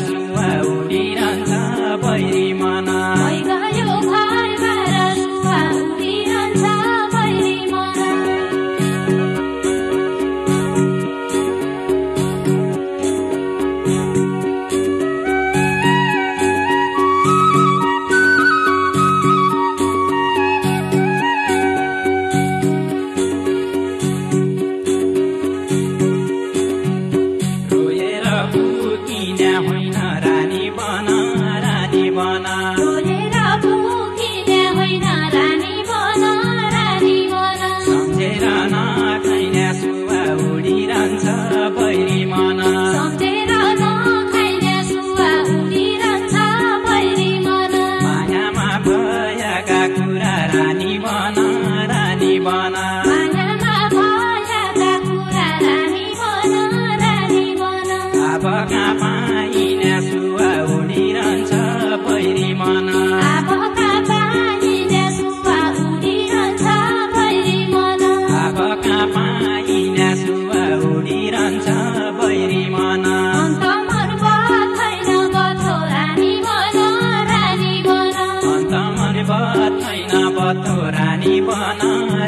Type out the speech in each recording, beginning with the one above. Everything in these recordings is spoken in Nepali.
सुवा उडिरहन्छ बैरी मन भइगयो घरबार सुवा उडिरहन्छ बैरी मन रोएर फुकिने होइन रानी बन रानी बन रोएर फुकिने होइन रानी बन रानी बन सम्झेर नखाइने सुवा उडिरहन्छ बैरी मन सम्झेर नखाइने सुवा उडिरहन्छ बैरी मन मायामा भएका कुरा रानी बन रानी बन मायामा भएका कुरा रानी बन रानी बन अब कहाँ पाइने सुवा उडिरहन्छ बैरी मन अब कहाँ पाइने सुवा उडिरहन्छ बैरी मन अब कहाँ पाइने सुवा उडिरहन्छ बैरी मन अन्त मन बथैन बथो रानी बन रानी बन अन्त मन बथैन बथो रानी बन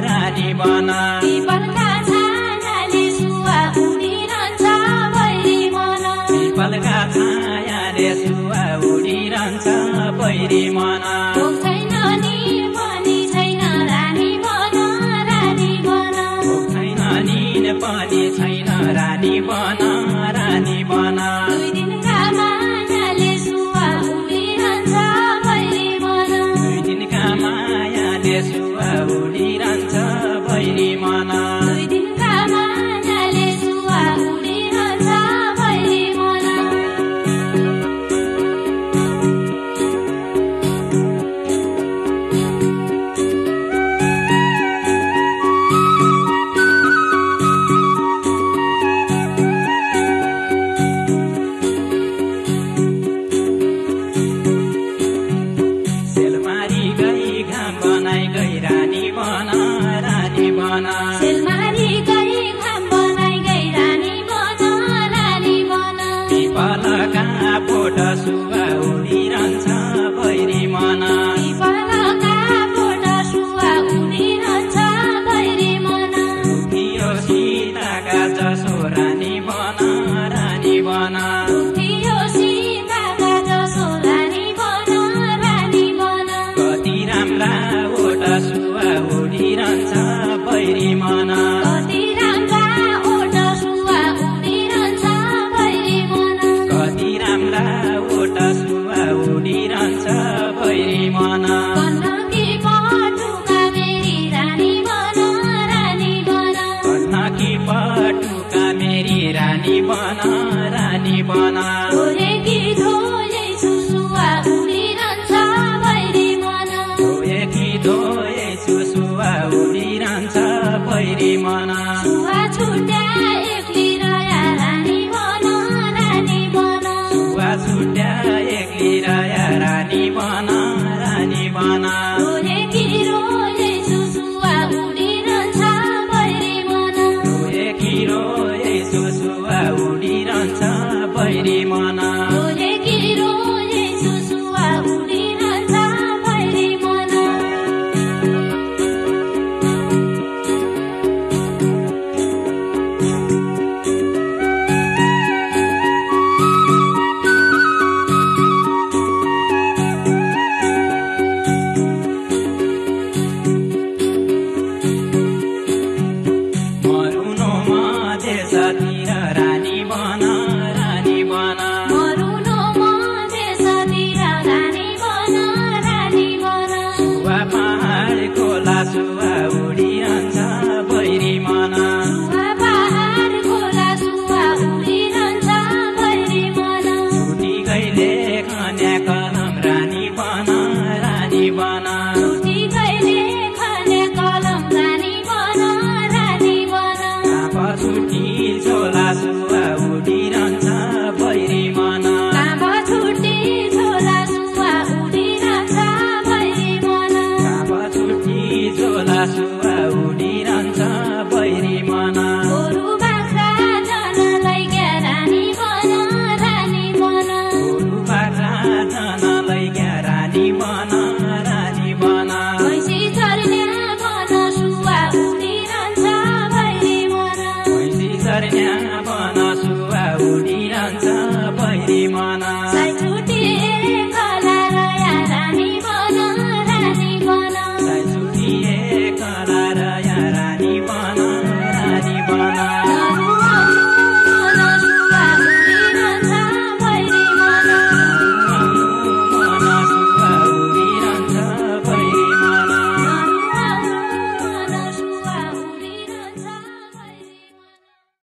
रानी बन पिपलका छायाले सुवा उडिरहन्छ बैरी मन पिपलका छायाले सुवा उडिरहन्छ बैरी मन भोक छैन नि पनि छैन रानी बन रानी बन भोक छैन निन पनि छैन रानी बन रानी बन दुई दिनका मायाले सुवा उडिरहन्छ बैरी मन दुई दिनका मायाले सुवा उडिरहन्छ बैरी मन दुई दिनका मायाले सुवा उडिरहन्छ बैरी मन सेलमारी गई घाम बनाई गई रानी बन रानी बन सेलमारी गई घाम बनाई गई रानी बन रानी बन पिपलका बोट सुवा उडिरहन्छ बैरी मन पिपलका बोट सुवा उडिरहन्छ बैरी मन रुखियो सीताका जसो रानी बन रानी बन उठियो सीताका जसो रानी बन रानी बन कति राम्रा ओट सुवा उडिरहन्छ बैरी मन कति राम्रा ओट सुवा उडिरहन्छ बैरी मन कति राम्रा ओट सुवा उडिरहन्छ बैरी मन कन्नकी पटुका मेरी रानी बन रानी बन कन्नकी पटुका मेरी रानी बन रानी बन धोएकी धोए सुसुवा उडिरहन्छ बैरी मन धोएकी धोए सुसुवा उडिरहन्छ बैरी मन सुवा छुट्या एक्ली रया रानी बन रानी बन सुवा छुट्या एक्ली रया रानी बन रानी बन धोएकी रोए सुसुवा उडिरहन्छ बैरी मन धोएकी रोए सुसुवा उडिरहन्छ बैरी मन धोएकी रोए सुसुवा उडिरहन्छ बैरी मन मरुनो मधेसतिर रानी बन रानी बन मरुन बना